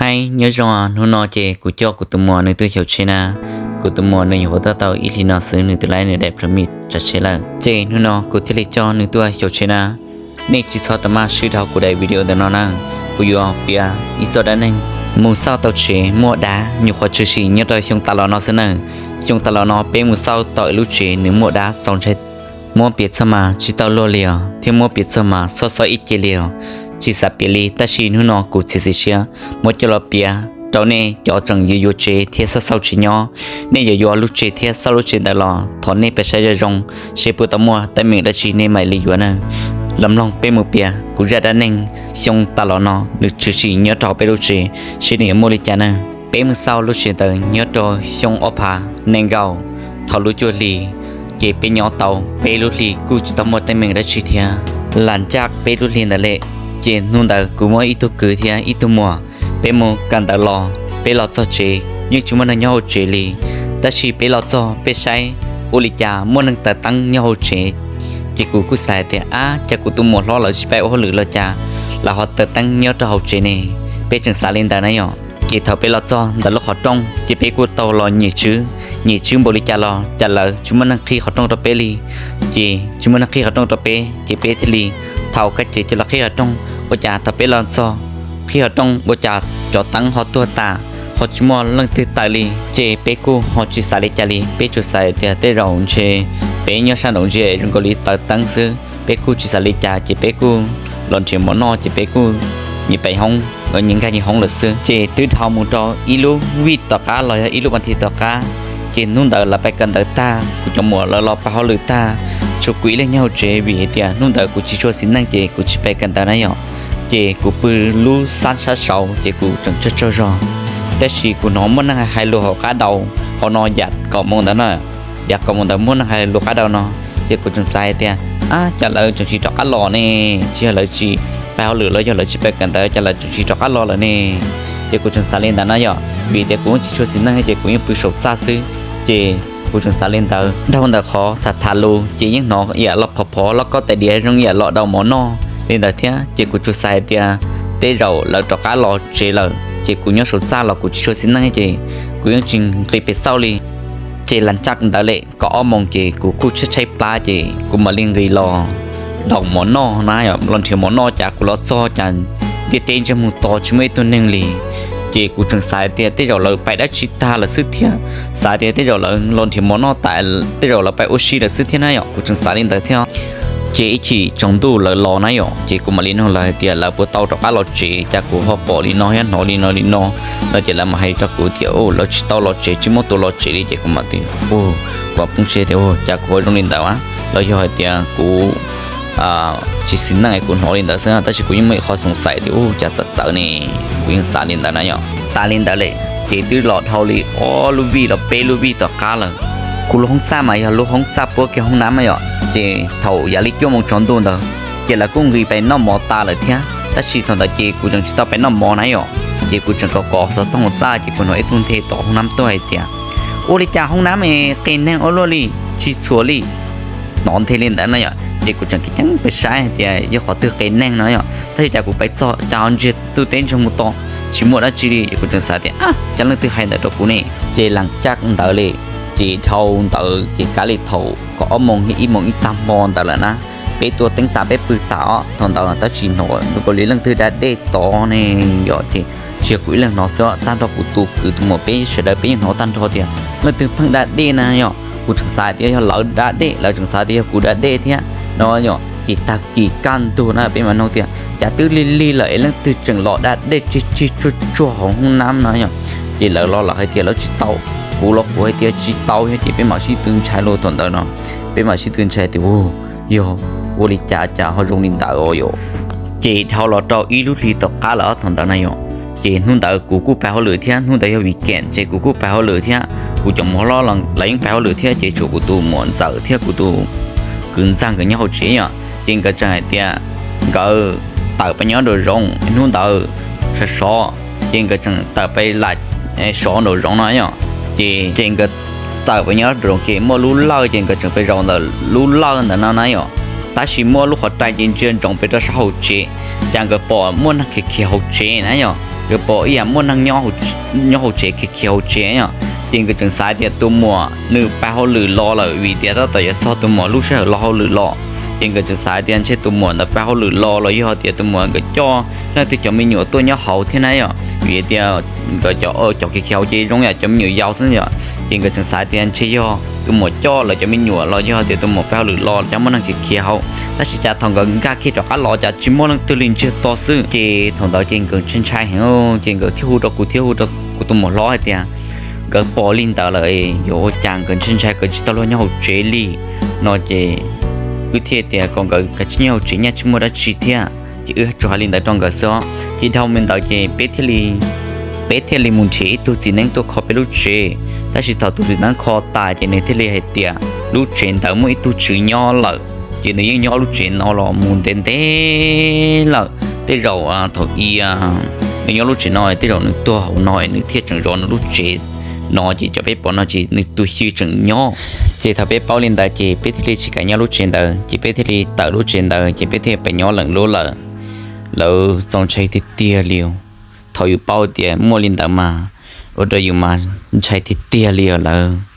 Aib, nyob zoo, hnub no ces kuv coj kuv tus muam nws tuaj xyuas tsheb na. Kuv tus muam nws nyuam qhuav tuaj tau ib hlis no xwb nws twb laib nws daim permit tsav tsheb lawm, ces hnub no kuv thiaj li coj nws tuaj xyuas tsheb na. Nej tsis txhob rov maj swb dhau kuv daim video ntawm no na. Kuv yuav piav ib txoj dab neeg mus xauj tau tsev muaj dab nyuam qhuav tshwm sim nyob rau xyoo tas los no xwb na. Xyoo tas los no peb mus xauj tau ib lub tsev nws muaj dab txaus ntshai, muab piav txog mas tsis tau luag li os, thiab muab piav txog mas xob xob ib ce li os. Tsis xav piav li, tab sis hnub no kuv txiav txim siab muab coj los piav rau nej cov tseem yuav yuav tsev thiab xauj xauj tsev nyob. Nej yuav yuav lub tsev thiab xauj lub tsev ntawd los thov nej pab saib zoo zoo, seb puas tau muaj teeb meem dab tsi nej mam li yuav na. Los mloog peb mus piav kuv zaj dab neeg xyoo tas los no nws tshwm sim nyob rau peb lub tsev, seb nws yuav muaj li cas na. Peb mus xauj lub tsev ntawd nyob rau xyoo ob phav nees nkaum, thaum lub cuaj hli, ces peb nyob tau peb lub hli kuj tsis tau muaj teeb meem dab tsi thiab. Lam ncaj peb lub hli ntawd lawm, ces hnub ntawd kuv muaj ib tug kwv thiab ib tug muam, peb mus kawm ntawv los, peb los txog tsev yeej tsis muaj neeg nyob hauv tsev li. Tab sis peb los txog peb saib ua li cas muaj neeg taws teeb nyob hauv tsev, ces kuv kuj xav hais tias, ab, cas kuv tus muam hlob lawv tsis pab ua hauj lwm los cas lawv ho taws teeb nyob rau hauv tsev ne? Peb tseem xav li ntawd na yom. Ces thaum peb los txog ntawm lub qhov rooj ces peb kuj tau los nyem tswb, nyem tswb npaum li cas los cas lawv tsis muaj neeg qhib qhov rooj rau peb li. Ces tsis muaj neeg qhib qhov rooj rau peb ces peb thiaj li thaum kaj ces coj los qhib qhov rooj, ua cas thaum peb los txog qhib qhov rooj ua cas cov teeb ho tuag tas, ho tsis muaj leej twg taws li. Ces peb kuj ho tsis xav li cas li, peb tsuas xav tias tej zaum ntshe peb nyob sab nraud ntsia zoo nkaus li taws teeb xwb, peb kuj tsis xav li cas ces peb kuj los nrhiav mov noj ces peb kuj nyias pem hoob, nyias nkag nyias hoob lawm xwb. Ces twb dhau mus rau ib lub vij tom qab los yog ib lub pas thi tom qab, ces hnub ntawd lawv pais kawm ntawv tag, kuv cov muam lawv los pab hauj lwm tag, tshuav kuv ib leeg nyob hauv tsev vim hais tias hnub ntawd kuv tsis tshua xis neej ces kuv tsis pais kawm ntawv na yom. Ces kuv pw lub sab sab saud ces kuv tseem tsaug tsaug zog, tab sis kuv hnov muaj neeg hais lus hauv qab daus, hauv no yam kaum moos ntawd na, yam kaum moos ntawd muaj neeg hais lus qab daus no, ces kuv tseem xav hais tias, ab, cas lawv tseem tsis rov qab los ne? Tsis yog lawv tsis pais hauj lwm los yog lawv tsis pais kawm ntawv cas lawv tseem tsis rov qab los lawm ne? Ces kuv tseem xav li ntawd na yom, vim tias kuv tsis tshua xis neej ces kuv yeej pw saum txaj xwb. Ces kuv tseem xav li ntawd, dhau ntawm qhov tham tham lus ces yeej hnov yam los phov phov los kaub tais diav zoo yam los daus mov noj li ntawd thiab. Ces kuv tsuas xav hais tias tej zaum lawv rov qab los tsev lawm, ces kuv nyob saum txaj los kuv tsis tshua xis neej ces kuv yeej tsis nqis pes xauj li. Ces lam ncaj ntawd lawm kaum ob moos ces kuv kuj tshaib tshaib plab ces kuv mam li nqis los daus mov noj na, los nrhiav mov noj cas kuv los txog cas ntiaj teb ntsej muag to tsis muaj ib tug neeg li. Ces kuv tseem xav tias tej zaum lawv pais dab tsi tag lawm xwb thiab, xav tias tej zaum lawv los nrhiav mov noj tas tej zaum lawv pais ua si lawm xwb thiab na yom, kuv tseem xav li ntawd thiab. Ces ib chim tsaus ntuj lawv los na yom, ces kuv mam li nug lawv hais tias lawv puas tau rov qab los tsev, cas kuv ho pom li no thiab hnov li no li no no. Ces lawv mam hais rau kuv tias lawv tsis tau los tsev, tsis muaj tus los tsev li. Ces kuv mam tias, kuv poob siab tias cas kuv ua zoo li ntawd, los yog hais tias kuv tsis xis neej kuv hnov li ntawd xwb, tab sis kuv yeej muaj ib qho xoom xaim tias cas txawv txawv ne, kuv yeej xav li ntawd na yom. Tas li ntawd lawm ces twb los dhau li ob lub vij los peb lub vij tom qab lawm. Kuv lub hoob txaj mas yog lub hoob txaj puab kiag hoob nab yom, ces thaum yav li cuaj moos tsaus ntuj ntawd ces lawv kuj nqis pais noj mov tas lawm thiab, tab sis thaum ntawd ces kuv tseem tsis tau pais noj mov na yom. Ces kuv tseem kov kov xov tooj hauv txaj ces kuv hnov ib tug nthe tom hoob nab tuaj hais tias, ua li cas hoob nab qis neeg ua luaj li, tsis txhuam li. Hnov nthe li ntawd na yom, ces kuv tseem ceeb pes saib hais tias yog qhov twg qis neeg no yom, tab sis cas kuv pais txog cas ho ntsiag to teb ntsej muag to, tsis muaj dab tsi li. Ces kuv tseem xav tias cas leej twg hais ntawd rau kuv ne. Ces lam ncaj ntawd lawm, ces dhau ntawd ces kav li thaum kaum ob moos ib moos ib tag hmo ntawd lawm na, peb tua teeb tas peb pw tas os, thaum ntawd tab sis hnov zoo nkaus li leej twg da dej tod ne yom. Ces tsis yog kuv ib leeg hnov xwb, tag nrho kuv tus kwv tus muam peb sawv daws peb yeej hnov tag nrho tias leej twg pheej da dej na yom. Kuv tseem xav tias yog lawv da dej, lawv tseem xav tias yog kuv da dej thiab no yom. Ces tag kis kaj ntug na peb mam nug tias cas twb lig lig lawm es leej twg tseem los da dej tsig tsig tsuag tsuag hauv hoob nab no yom. Ces lawv los lawv hais tias lawv tsis tau, kuv los kuv hais tias tsis tau, yog ces peb mam sib tw ntshai los thaum ntawd no, peb mam sib tw ntshai tias yog ua li cas cas ho zoo li ntawd os yom. Ces dhau los rau ib lub hli tom qab lawm thaum ntawd na yom. Ces hnub ntawd kuv kuj pais hauj lwm thiab, hnub ntawd yog weekend ces kuv kuj pais hauj lwm thiab, kuv cov muam hlob lawv yeej pais hauj lwm thiab, ces tshuav kuv tus muam ntxawm thiab kuv tus kwv ntxawg nkawd nyob hauv tsev yom. Ces nkawd tseem hais tias nkawd tawm pais nyob nraum zoov hnub ntawd sov sov, ces nkawd tseem tawm pais lam sov nraum zoov no yom. Ces ces nkawd tawm pais nyob nraum zoov ces muaj lub lawj ces nkawd tseem pais zaum ntawm lub lawj ntawd no na yom. Tab sis muaj lub qhov rai ces ntsia ntsoov pes rau sab hauv tsev, cas nkawd pom muaj neeg khiav khiav hauv tsev na yom. nkawd pom ib yam muaj neeg nyob hauv tsev khiav khiav hauv tsev os. Ces nkawd tseem xav tias tus muam nws pab hauj lwm los lawm vim tias tab tom yuav txog tus muam lub sij hawm los hauj lwm los. Ces nkawd tseem xav tias ntshe tus muam ntawd pab hauj lwm los los yog tias tus muam nkawd coj leej twg cov me nyuam tuaj nyob hauv thiab na yom, vim tias nkawd cov cov khiav khiav hauv ces zoo yam cov me nyuam yaus xwb yom. Ces nkawd tseem xav tias ntshe yog tus muam coj lawv cov me nyuam los yog tias tus muam pab hauj lwm los cas muaj neeg khiav khiav hauv. Tab sis cas thaum nkawd nkag kiag rov qab los cas tsis muaj leej twg li, ntsiag to xwb. Ces thaum ntawd ces nkawd ntshai ntshai heev, ces nkawd thiaj hu rau kuv thiab hu rau kuv tus muam hlob hais tias nkawd pom li ntawd lawm, yuav ua cas nkawd ntshai ntshai nkawd tsis tau luag nyob hauv tsev li no ces wb thiaj tias kom nkawd kav tsij nyob hauv tsev, nyaj tsis muaj dab tsi thiab. Ces wb tsuas hais li ntawd rau nkawd xwb os. Ces dhau li ntawd ces peb thiaj li peb thiaj li mus nrhiav ib tug txiv neeb tuaj kho peb lub tsev. Tab sis thaum tus txiv neeb kho tas ces nws thiaj li hais tias lub tsev ntawd muaj ib tug tswv nyob lawm, ces nws yeej nyob lub tsev no los mus ntev ntev lawm. Tej zaum thaum i nws nyob lub tsev no tej zaum nws tuag hauv no nws thiaj tseem zov nws lub tsev no, ces cov peb pom no ces nws tus xyw tseem nyob. Ces thaum peb paub li ntawd ces peb thiaj li tsis kam nyob lub tsev ntawd, ces peb thiaj li tawm lub tsev ntawd ces peb thiaj pem nyob leem lub lawm. Lawv txaus ntshai tiag tiag li. Thaum yus paub tias muaj li ntawd mas ua rau yus mas ntshai tiag tiag li os lawv.